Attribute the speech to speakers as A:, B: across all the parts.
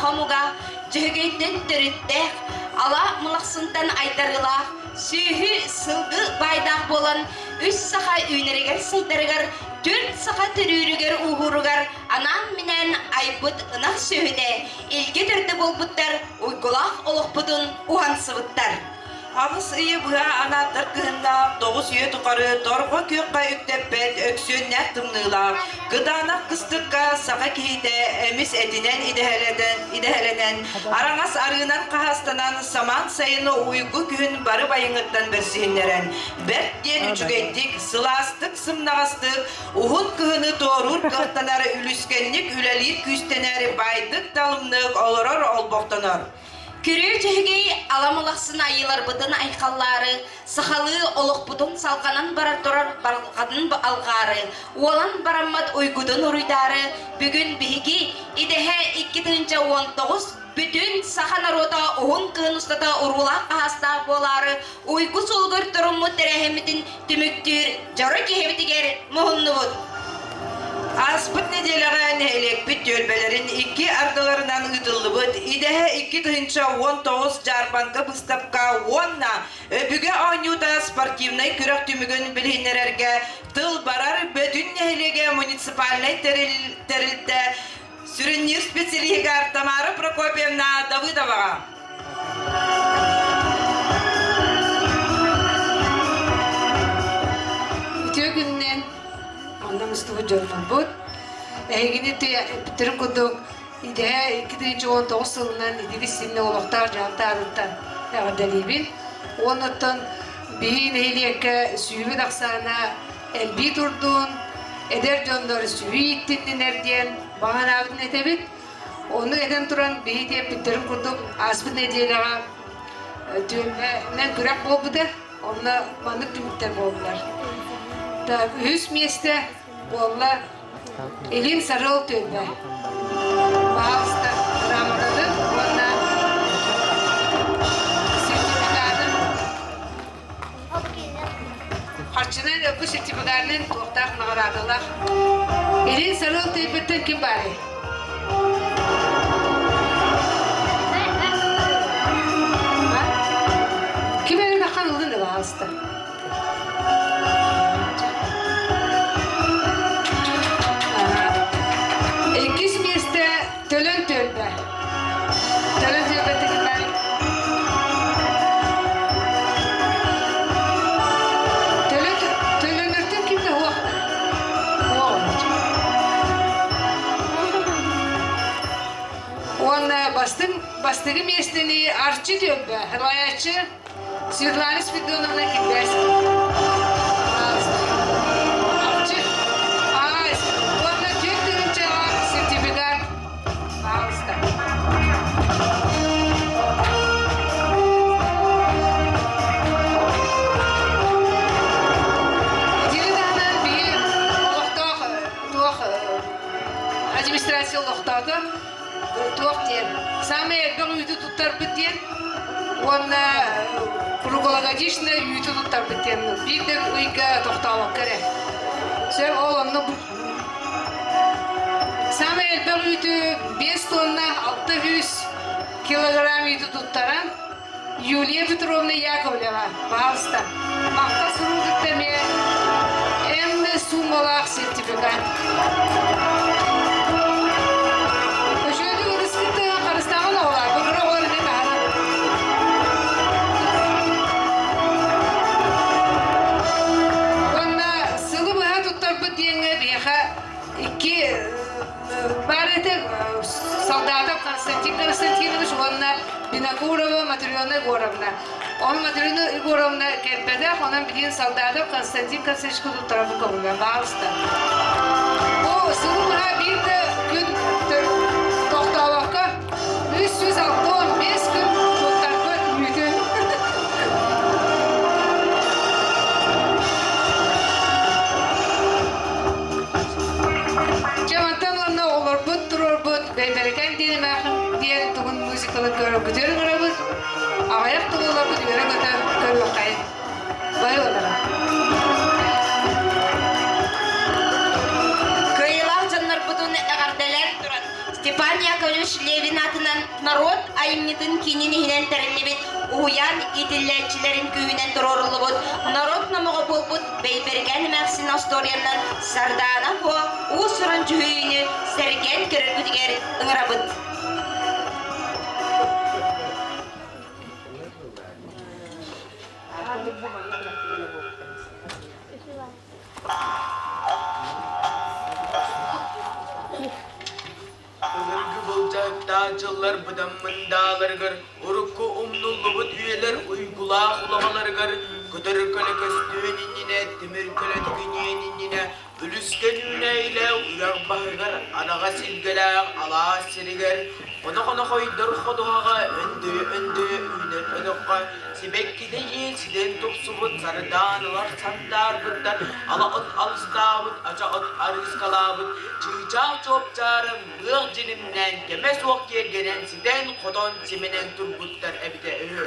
A: саха омуга Дьөһөгөйтөн төрүттээх, Ала Мылахсынтан айдарыылаах, сүөһү, сылгы баайдаах буолан үс саха үүнэригэр-сайдарыгар, түөрт саха төрүүрүгэр-ууһууругар анаан-минээн айбыт ынах сүөһүтэ илгэ төрдө буолбуттар уйгулаах олохпутун уһансыбыттар.
B: Аҕыс ыйы быһа анааттар кыһыннаах, тоҕус үйэ тухары торҕо күөххэ үктэппэт өксүөннээх тымныылаах, кытаанах кыстыкка саха киһитэ эмис этинэн идэһэлэнэн, араҥас арыынан хаһаастанан самаан сайыны уйгу күһүн бары байыҥыттан бэрсиһиннэрэн, бэрт диэн үчүгэйдик, сылаастык, сымнаҕастык, уһун кыһыны туоруур кыахтанар үлүскэнник үлэлиир күүстэнэр баайдык-талымнык олорор олбохтонор.
A: Күрүө Дьөһөгөй ала-мылахсын айыыларбытын айхаллаары, сахалыы олохпутун салҕанан барар турар барҕатын алҕаары, уолан бараммат уйгутун уруйдаары, бүгүн биһиги идэһэ 2019 бүтүн саха норуота уһун кыһын устата уруулаах хаһаастаах буолаары уйгу суолугар туруммут тэрээһиммитин түмүктүүр дьоро киһибитигэр муһуннубут.
B: Ааспыт нэдиэлэҕэ нэһилиэкпит түөлбэлэрин икки ардыларынан ыытыллыбыт Идэһэ 2019 дьаарбаҥка быыстапка уонна Өбүгэ оонньуута спортивнай күрэх түмүгүн билиһиннэрэргэ тыл барар Бөтүн нэһилиэгэ муниципальнай тэрилтэ сүрүннүүр специалиһыгар Тамара Прокопьевна Давыдоваҕа.
C: Үтүө күнүнэн онно мустубут дьоннорбут. Эһигини эппиттэрин курдук идэһэ 2019 сылынан итини синнэ олохтоох дьаһалта аатыттан эҕэрдэлиибин. Уонна оттон биһиги нэһилиэккэ сүүрүн ахсаана элбии турдун, эдэр дьоннор сүһүү ииттиннинэр диэн баҕа санаабытын этэбит. Ону этэн туран, биһиги эппиттэрин курдук ааспыт нэдиэлэҕэ түөлбэнэн күрэх буолбута. Онно маннык түмүктэр буоллулар. Так, үһүс миэстэ буолла Илин Сарыал түөлбэ. Пожалуйста, грамотатын уонна сертификатын Харчынан ылбыт сертификатынан туохтаах наҕараадалаах. Илин Сарыал түөлбэттэн ким баарый? Ким эрэ таххан ыллын да баҕалыста. Иккис миэстэ Төлөн түөлбэ. Төлөн түөлбэтигэр Төлөн төлөнөртөн ким да суох. Уонна бастыҥ бастакы миэстэни Арчы түөлбэ салайааччы Светлана Спиридоновна Кирбясова. Арчы. Уонна түөрт тыһыынчаҕа сертификат. Пожалуйста. Итини таһынан биһи олохтоох туох администрация олохтоото туох диэн саамай элбэх үүтү туттарбыт диэн уонна круглогодичный үүтү туттарбыт диэн биир да ыйга тохтообокко эрэ сөп ол онно саамай элбэх үүтү 5 тонна 600 килограмм үүтү туттаран Юлия Петровна Яковлева, пожалуйста, махтал суругу кытта эмиэ М суумалаах сертификат. Көчүөтү ырыскыт харыстааҕын оҕолор, бу кыра оҕолор эмиэ таһара. Уонна сылы быһа туттарбыт диэҥҥэ биһиэхэ икки Баар этэ Солдатов Константин Константинович уонна Винокурова Матрена Егоровна. Ол Матрена Егоровна кэлбэтэх, онон билигин Солдатов Константин Константиновичка туттарабын көҥүлэ баалыста. Бу сылы быһа биир да күн тохтообокко 365 күн туттарбыт үүтүн. Дьэ мантан уонна оҕолорбут туруорбут Бэйбэрикэн диэн эмээхин диэн тугун музыкалын көрөргүтүгэр ыҥырабыт. Аҕыйах тылларбыт үөрэ-көтө көрүөххэйин. Бары олорон.
A: Кыайыылаах дьоннорбутун эҕэрдэлээн туран Степан. Иван Яковлевич Левин аатынан норуот айымньытын киинин иһинэн тэриллибит уһуйаан иитиллээччилэрин күүһүнэн туруоруллубут норуот номоҕо буолбут Бэйбэрикээн эмээхсин остуоруйанан Сардаана Куо уус-уран дьүһүйүүнү сэргээн көрөргүтүгэр ыҥырабыт.
D: Былыргы былдьаһыктаах дьыллар быдан мындааларыгар, урукку умнуллубут үйэлэр уйгулаах улаҕаларыгар, көтөр көлө көстүөн иннинэ, тимир көлө тигиниэн иннинэ, үлүскэн үүнээйилээх үрэх баһыгар, анаҕас илгэлээх алаас сиригэр, хоно-хоно хойдор ходуһаҕа, өндөйө-өндөйө үүнэр өтөххө, сибэккитэ иэситэн тупсубут сардаанылар сандаарбыттар, ала от алыстаабыт, ача от арыыскалаабыт, чыычаах чуопчааран лыах дьилимнээн кэмэ суох киэргэнэн ситэн-хотон симэнэн турбуттар эбитэ үһү.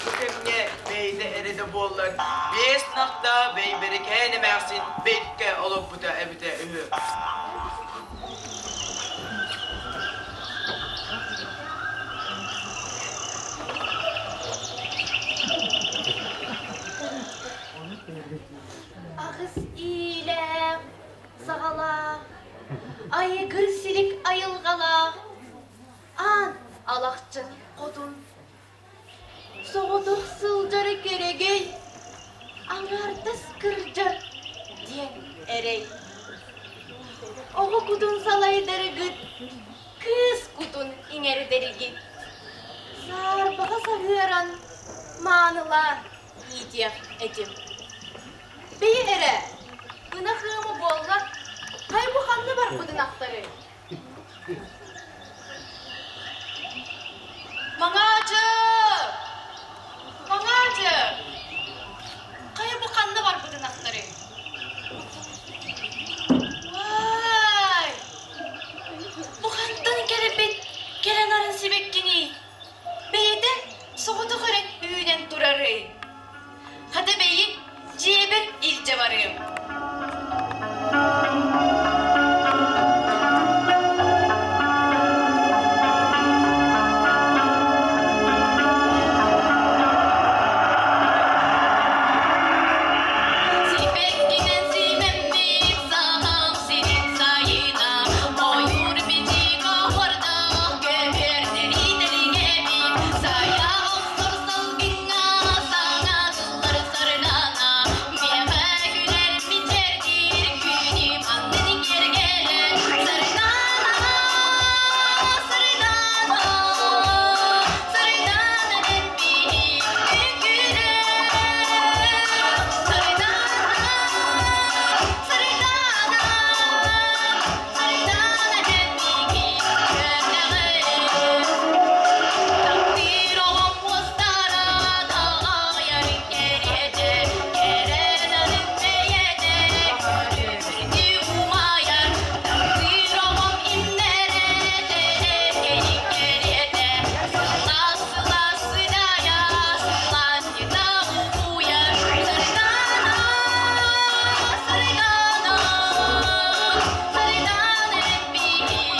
D: Бу кэмҥэ бэйдэ эрэ да буоллар, биэс ынахтаах Бэйбэрикээн эмээхсин бэркэ олорбута эбитэ үһү.
E: Аҕыс иилээх, саҕалаах, айыгыр силик айылҕалаах, аан алахчын хотун Соҕотох сылдьар кэрэгэй, аҥаардас кырдьар диэн эрэй. Оҕо кутун салайдарыгыт, кыыс кутун иҥэрдэригит. Саарбаҕа саһыаран, маанылаан иитиэх этим. Бэйи эрэ, ынах ыама буолла, хай бу ханна барбыт ынахтарый? Маҥаачы! Маҥаачы! Хайа бу ханна барбыт ынахтарый? Уай! Бу хантан кэлбит кэлэн арын сибэккиний? Бэйэтэ соҕотох эрэ үүнэн турарый? Хата бэйи, дьиэбэр илдьэ барыам. Сибэккинэн симэммит саһам сирин сайына ойуур бичик оһуордаах көбүөрдэри тэлигэбит сайа охсор салгыҥҥа саҥа тыллар сардаана миэхэ күлэр мичээрдиир күнүм аннын киэргэлэ сардаана сардаана сардаана дэппиһин үкүрэ сардаана сардаана сардаана дэппиһин көмөҕө Таптыыр оҕом уостара таҕайар кэриэтэ, кэрэ нарын бэйэтэ күлүмүрдүү умайар. Таптыыр оҕом имнэрэ тэлэргэйин кэриэтэ, сылаас сылаас сыдайа, сылаанньыта угуйар. Сардаана, сардаана, сардаана эппиһин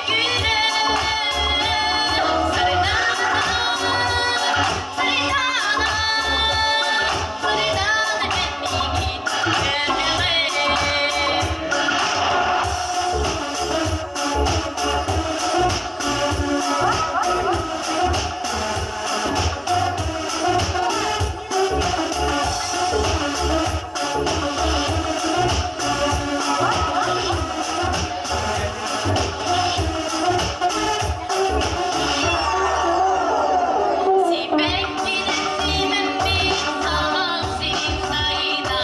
E: үкүрэ. Сибэккинэн симэммит саҕам сирин сайына,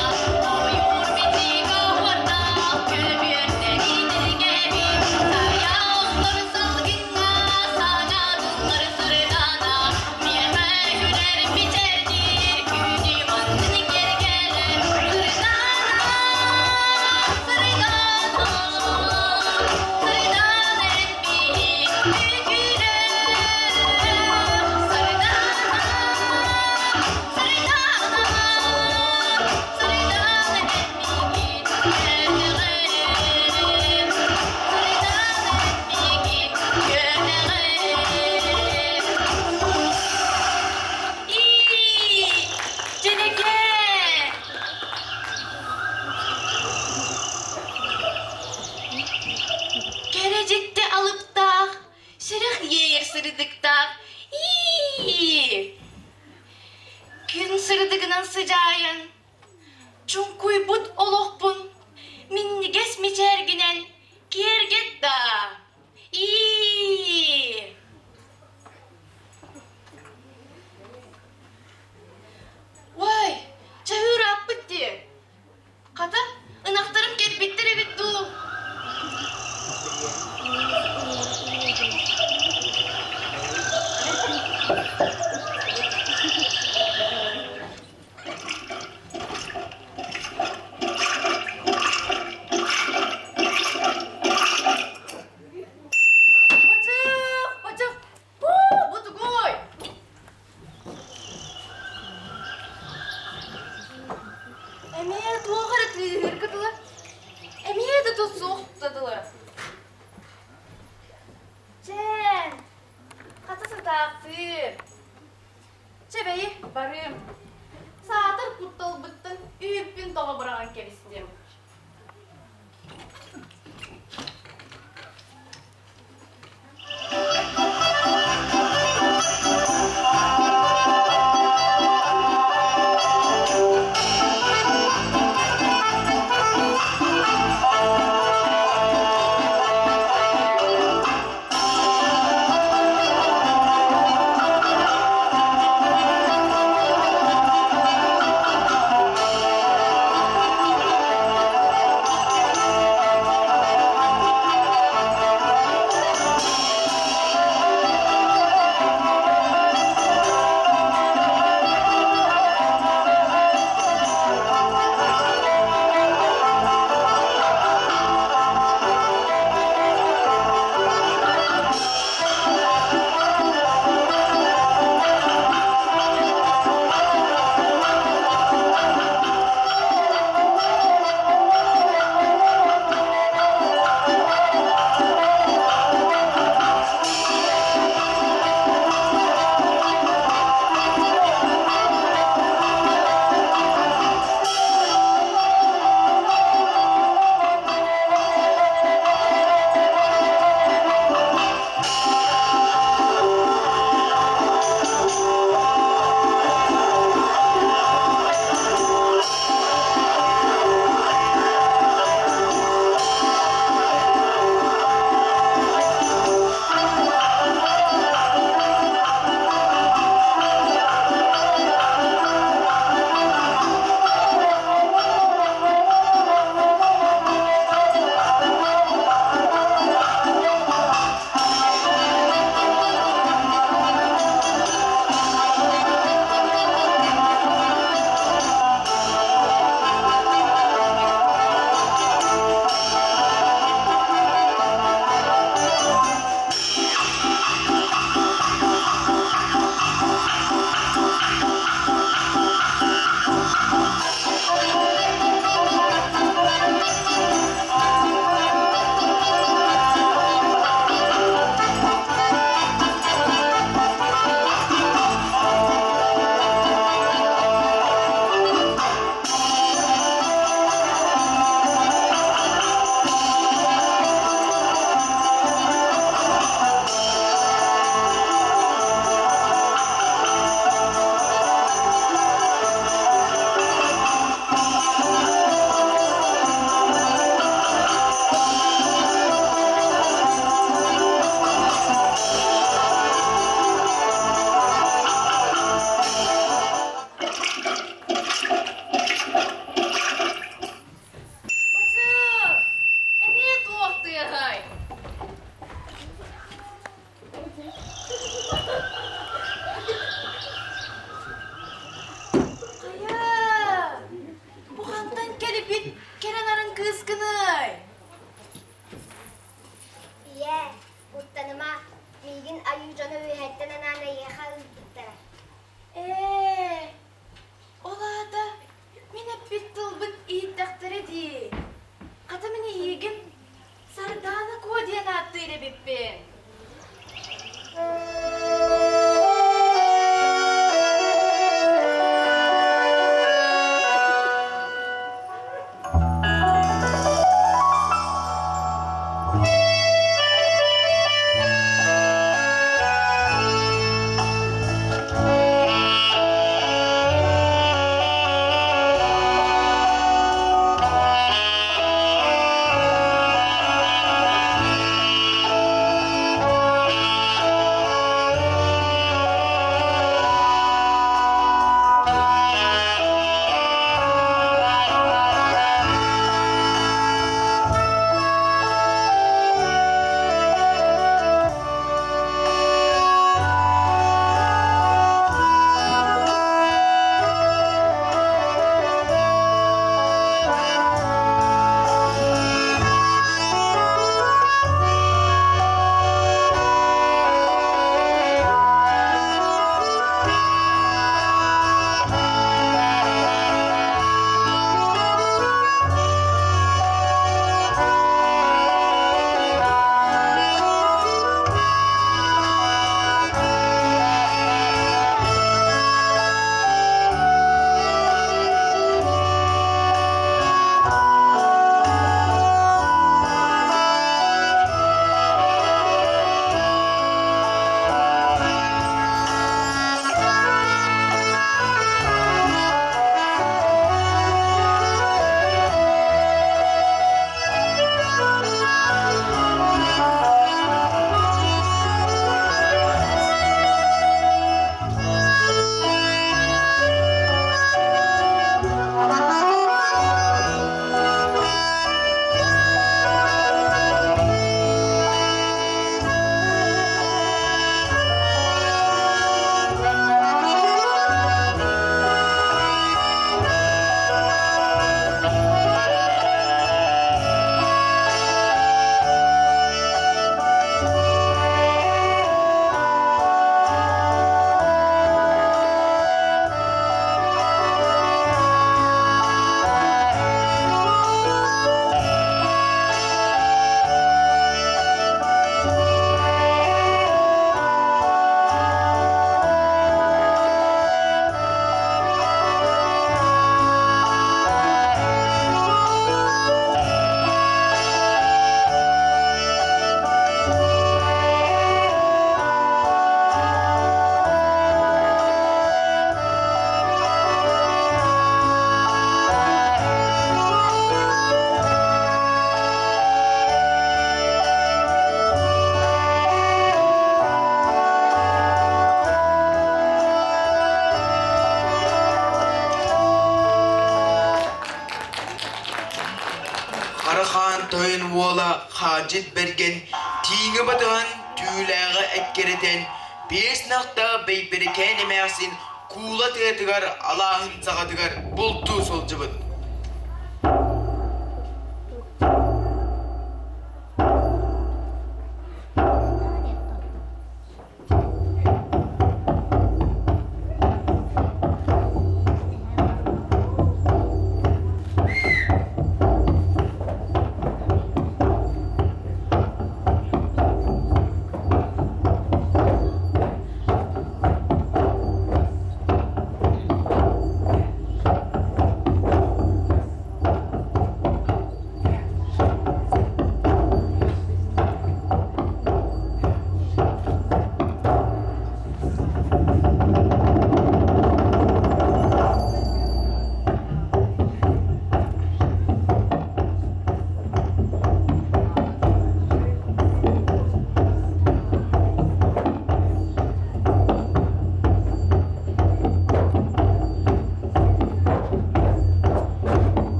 E: ойуур бичик оһуордаах көбүөрдэри тэлгэбит, сайа охсор салгыҥҥа саҥа тыллар сардаана, миэхэ күлэр мичээрдиир күнүм аннын киэргэлэ, сардаана, сардаана, сардаана эппиһин үкүрэ. Кэрэдьикте алыптаах Сүрэх иэйэр сырдыктаах ии Күн сырдыгынан сыдьаайан, чуҥкуйбут олохпун минньигэс мичээргинэн киэргэт даа ии Уай, чаһыыр ааппыт дии. Хата, ынахтарым кэлбиттэр эбит дуу? Бачах, бачах, бу тугуй? Эмиэ туох эрэ тыаһыырга дылы, эмиэ да суох дылы. Чээн, хата сатаахтыыр. Чэ бэйи, барыым. Саатар кутталбыттан үүппүн тоҕо быраҕан кэбистим. эбиппин.
D: Хара хаан тойон уола Хаадьыт Бэргэн тииҥи батыһан түүлээҕи эккирэтэн биэс нахта Бэйбэрикээн эмээхсин куула тыатыгар алааһын саҕатыгар бултуу сылдьыбыт.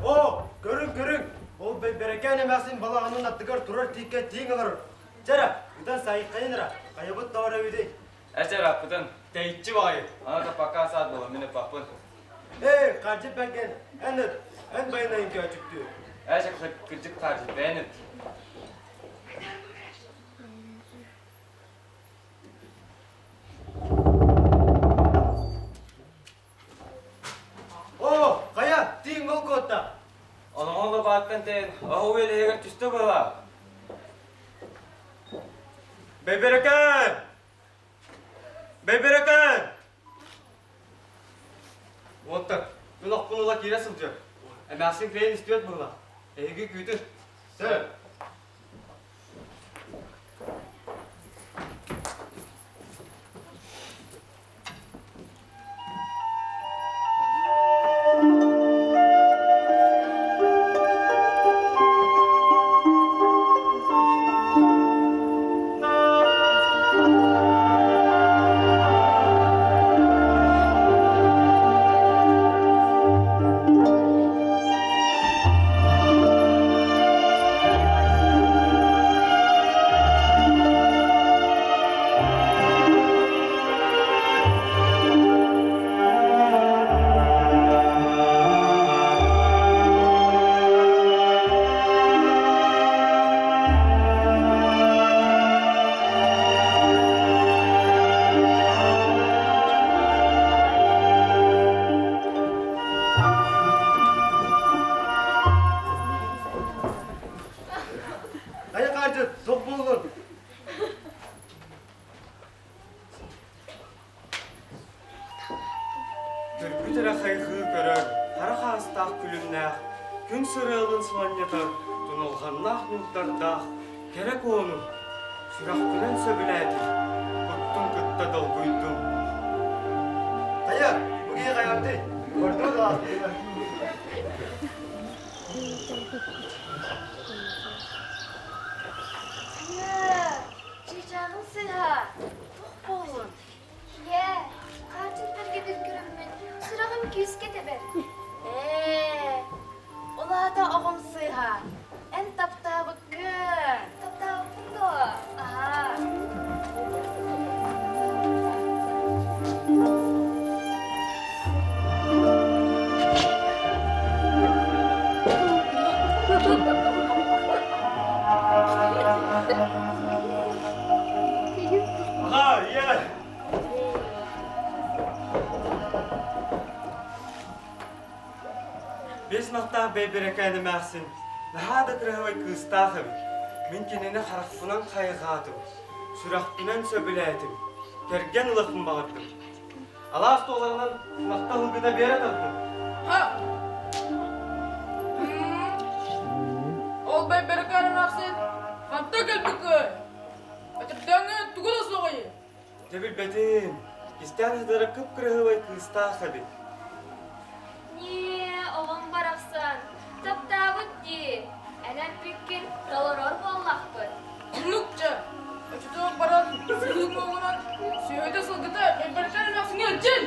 F: Оо, көрүҥ, көрүҥ! Ол бэйбэрэкээн эмээхсин балаҕанын аттыгар турар тииккэ тииҥ олорор. Чэ эрэ, ытан сайыххайын эрэ, хайабыт тоҕо эбитий?
G: Эчэ ырааппытын, тэйиччи баҕайы, аны да пока саат буолан мин ыппаппын.
F: Эй, Хардьыт Бэргэн, эн ыт, эн байанайын көөчүктүү.
G: Эчэ кырдьык Хардьыт, бэйэн ыт. Балаҕантан тэйэн, оһох үөлэһигэр түстэ быһалаах. Бэбэрэкээн! Бэбэрэкээн! Уоттар, мин охпун ыла киирэ сылдьар. Эмээхсин кыайан истибэт быһыылаах. Эһиги күүтүн. Сэр!
F: Хайа хаардьыт, суох буоллун.
G: Көрбүт эрэ хайҕыы көрөр, хара хаастаах күлүмнээх, күн сырыалын сыланньытар, тунулҕаннаах ньуурдардаах кэрэ куону сүрэхпинэн сөбүлээтим, куттун кытта долгуйдум.
F: Хайа, бу киһи хайаабытый? Ордук да
E: Чыычааҕым сыыһа, туох буоллун? Ийээ, хааччын бэргэтин көрөммүн, сүрэҕим күүскэ тэбэр. Ээ, ол аата оҕом сыыһа, эн таптаабыккын. Таптаабыппын дуо? Аһаа.
G: Аҕа, ийэ! Бэс махтаах бэйбэрэкээн эмээхсин наһаа да кыраһабай кыыстаах эбит. Мин кинини харахпынан хайҕаатым, сүрэхпинэн сөбүлээтим, кэргэн ылыахпын баҕардым. Алаас туоларынан махтал ылгыта биэрэ тардым.
H: Ха! Ол бэйбэрэкээн эмээхсин хантан кэлбиккин? Өтөрдөөҥҥө тугу да суоҕуй?
G: Дьэ билбэтим. Кистээн сытара кып-кыраһыабай кыыстаах эбит.
E: Ньиэ, оҕом барахсан, таптаабыт дии. Эн эппиккин толорор буоллахпыт.
H: Оннук дьэ. Оччотугар баран сыһыы муоҕунан сүөһүтэ сылгыта бэйбэрэкээн эмээхсиҥҥэ илдьин!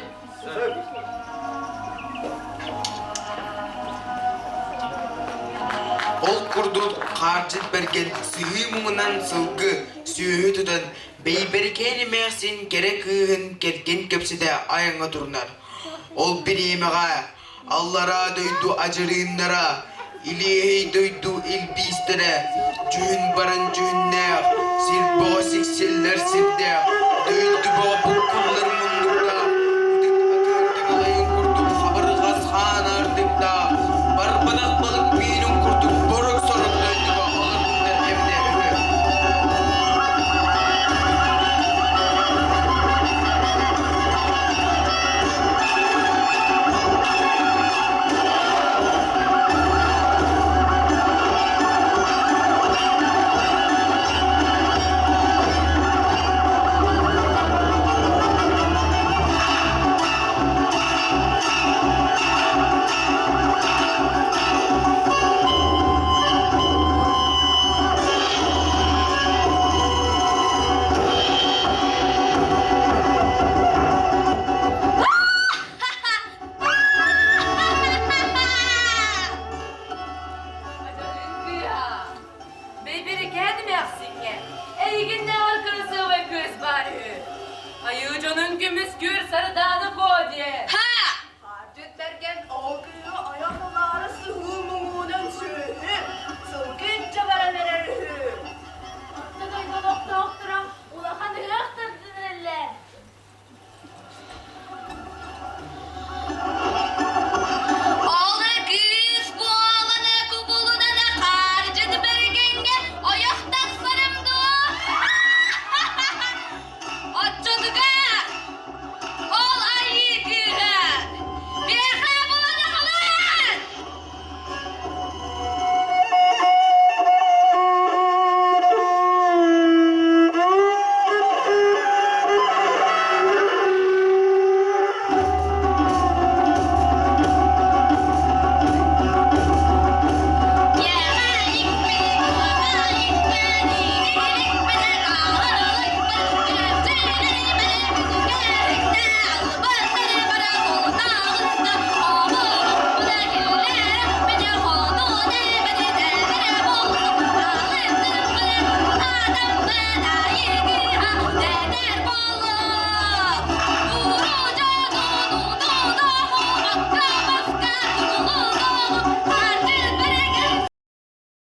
D: Ол курдук Хаардьыт Бэргэн сыһыы муҥунан сылгы, сүөһү тутан, Бэйбэрикээн эмээхсин кэрэ кыыһын кэргэн кэпсэтэ айаҥҥа турунар. Ол бириэмэҕэ аллараа дойду адьырыыннара, илиэһэй дойду илбиистэрэ, дьүһүн баран дьүһүннээх, сир бөҕө сиксиллэр сирдээх, дойду бөҕө.